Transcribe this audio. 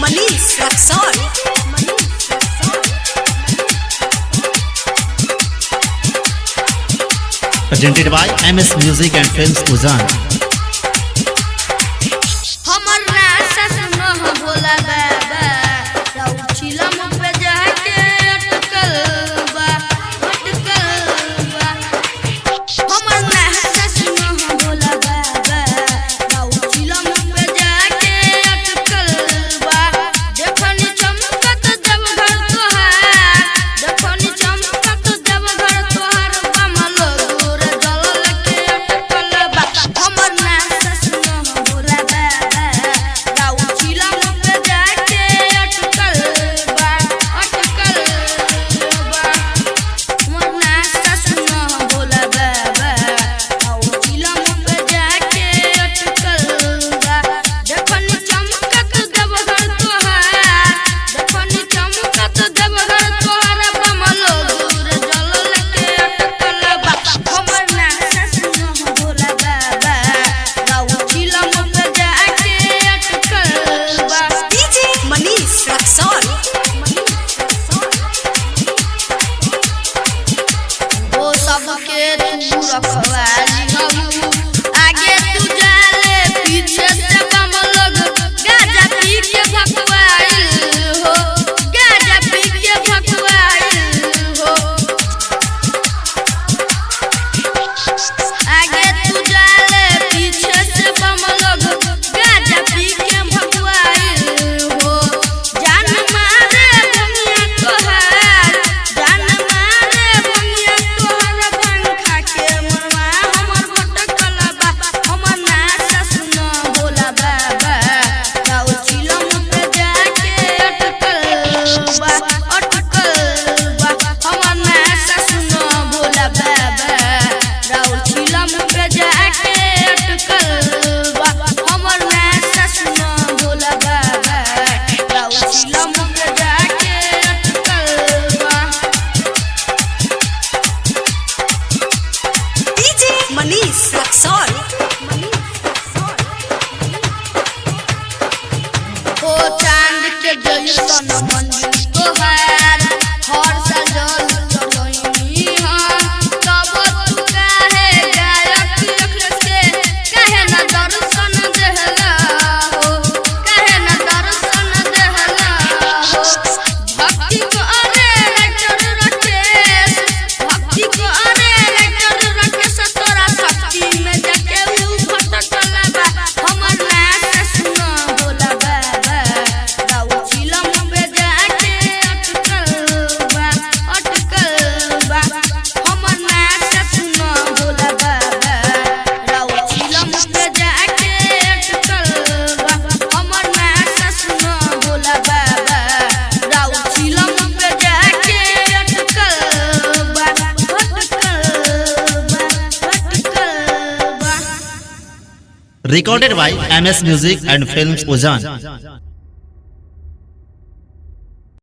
Manish Raxaul. Presented by MS Music and Films Ujaan. हमर NASA सुनह भोला बाबा, रउछिलम पे जाके अटकल बा, अटकल बा। हमर नासा सुनह भोला बाबा, रउछिलम पे जाके अटकल बा। देखनी चमकत देवघर तोहार, देखनी चमकत देवघर तोहार, बमल गोर जल के अटकल बा। हमर नासा सुनह भोला बाबा, रउछिलम पे जाके अटकल बा, अटकल बा। हमर नासा सुनह भोला बाबा, रउछिलम पे जाके अटकल बा। देखनी चमकत देवघर तोहार, देखनी चमकत देवघर तोहार, बमल गोर जल के अटकल बा। हमर नासा सुनह भोला बाबा, रउछिलम पे जाके अटकल बा। DJ Manish Raxaul. ओ सबके तू रखवाली हऊ, आगे तू जाले पीछे से बम लोग गाजा पी के भकवाइल हो, गाजा पी के भकवाइल हो। आगे तू जाले पीछे से बम लोग गाजा पी के भकवाइल हो। जान मारे भंगिया तोहार, जान मारे भंगिया तोहार, पंखा के मनवा हमर भटकल बा। हमर नासा सुन भोला बाबा, रउछिलम पे जाके अटकल बा, अटकल बा। हमर नासा सुन भोला बाबा, रउछिलम पे जाके अटकल बा। हमर नासा सुन भोला बाबा, रउछिलम पे जाके अटकल बा। DJ Manish Raxaul. ओ चांद के जैसन मंदिर तोहार, हर साल जल चढ़ैनी हम, तब तू काहे गायक अखिलेश के काहे न दर्शन देहला हो, काहे न दर्शन देहला हो। भक्ति करे राइटर राकेश, भक्ति करे राइटर राकेश, तोरा शक्ति में जाके ऊ भटकल बा। हमर नासा सुन भोला बाबा, रउछिलम पे जाके अटकल बा, अटकल बा। हमर नासा सुन भोला बाबा, रउछिलम पे जाके अटकल बा। हमर नासा सुन भोला बाबा, रउछिलम पे जाके अटकल बा, अटकल बा, अटकल बा। Recorded by MS Music and Films Ujaan.